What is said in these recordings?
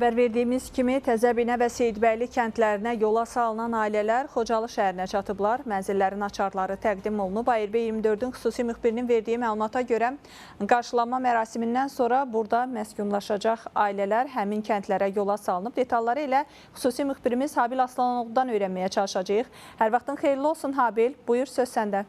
Xəbər verdiyimiz kimi Təzəbinə və Seyidbəyli kəndlərinə yola salınan ailələr Xocalı şəhərinə çatıblar. Mənzillərin açarları təqdim olunub. ARB 24-ün xüsusi müxbirinin verdiyi məlumata görə qarşılanma mərasimindən sonra burada məskunlaşacaq ailələr həmin kəndlərə yola salınıb. Detalları ilə xüsusi müxbirimiz Habil Aslanoğlu'dan öyrənməyə çalışacağıq. Hər vaxtın xeyirli olsun Habil. Buyur, söz səndə.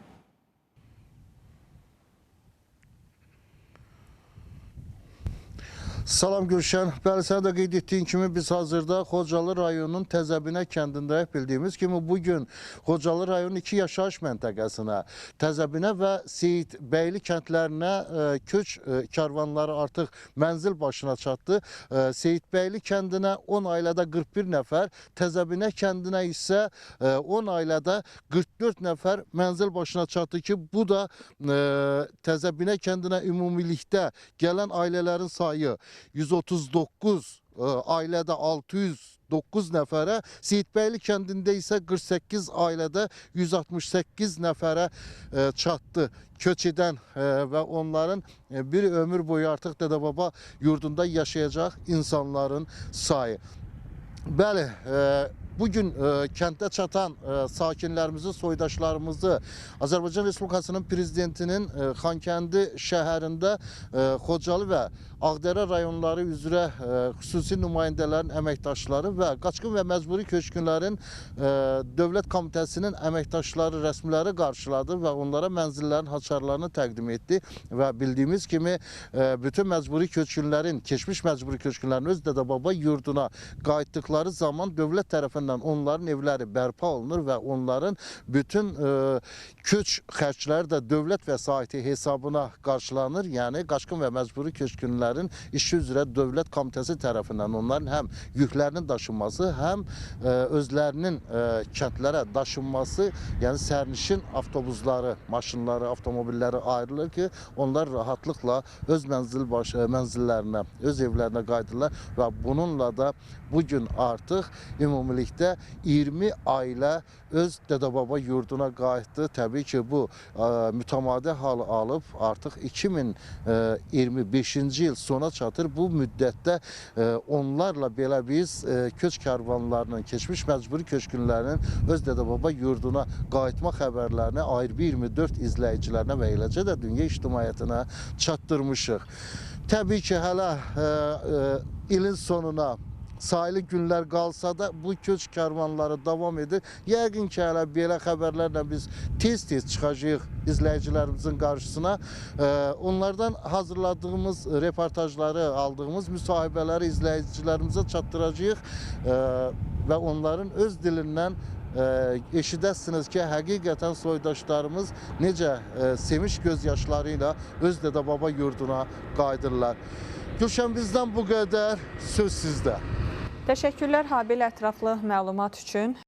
Salam Gülşən. Bəli, sən də qeyd etdiyin kimi biz hazırda Xocalı rayonunun Təzəbinə kəndindəyik. Bildiyimiz kimi bugün Xocalı rayonunun iki yaşayış məntəqəsinə, Təzəbinə və Seyidbəyli kəndlərinə köç karvanları artıq mənzil başına çatdı. Seyidbəyli kəndinə 10 ailədə 41 nəfər, Təzəbinə kəndinə isə 10 ailədə 44 nəfər mənzil başına çatdı ki, bu da Təzəbinə kəndinə ümumilikdə gələn ailələrin sayı 139 ailədə 609 nəfərə, Seyidbəyli kəndində isə 48 ailədə 168 nəfərə çatdı köç edən və onların bir ömür boyu artıq dədə-baba yurdunda yaşayacaq insanların sayı. Bəli, bugün kənddə çatan sakinlərimizi, soydaşlarımızı Azərbaycan Respublikasının Prezidentinin Xankəndi şəhərində Xocalı və Ağdərə rayonları üzrə xüsusi nümayəndələrin əməkdaşları və qaçqın və məcburi köçkünlərin Dövlət Komitəsinin əməkdaşları, rəsmiləri qarşıladı və onlara mənzillərin açarlarını təqdim etdi və bildiyimiz kimi bütün məcburi köçkünlərin, keçmiş məcburi köçkünlərin öz dədə-baba yurduna qayıtdıqları zaman dövlət tərəfindən onların evləri bərpa olunur və onların bütün köç xərcləri də dövlət vəsaiti hesabına qarşılanır. Yəni qaçqın və məcburi köçkünlərin işi üzrə Dövlət Komitəsi tərəfindən onların həm yüklərinin daşınması, həm özlərinin kəndlərə daşınması, yəni sərnişin avtobusları, maşınları, avtomobilləri ayrılır ki, onlar rahatlıqla öz mənzillərinə, öz evlərinə qayıdırlar və bununla da bugün artıq ümumilikdə 20 ailə öz dədə-baba yurduna qayıtdı. Təbii ki, bu mütəmadi hal alıb artıq 2025-ci il sona çatır. Bu müddətdə onlarla belə biz köç karvanlarının, keçmiş məcburi köçkünlərinin öz dədə-baba yurduna qayıtma xəbərlərini ARB 24 izləyicilərinə və eləcə də dünya ictimaiyyətinə çatdırmışıq. Təbii ki, hələ ilin sonuna sayılı günlər qalsa da bu köç karvanları davam edir. Yəqin ki, hələ belə xəbərlərlə biz tez-tez çıxacağıq izləyicilərimizin qarşısına. Onlardan hazırladığımız reportajları, aldığımız müsahibələri izləyicilərimizə çatdıracağıq və onların öz dilindən eşidəsiniz ki, həqiqətən soydaşlarımız necə sevinç göz yaşları ilə öz dədə-baba yurduna qayıdırlar. Gülşən, bizdən bu qədər, söz sizdə. Təşəkkürlər Habil, ətraflı məlumat üçün.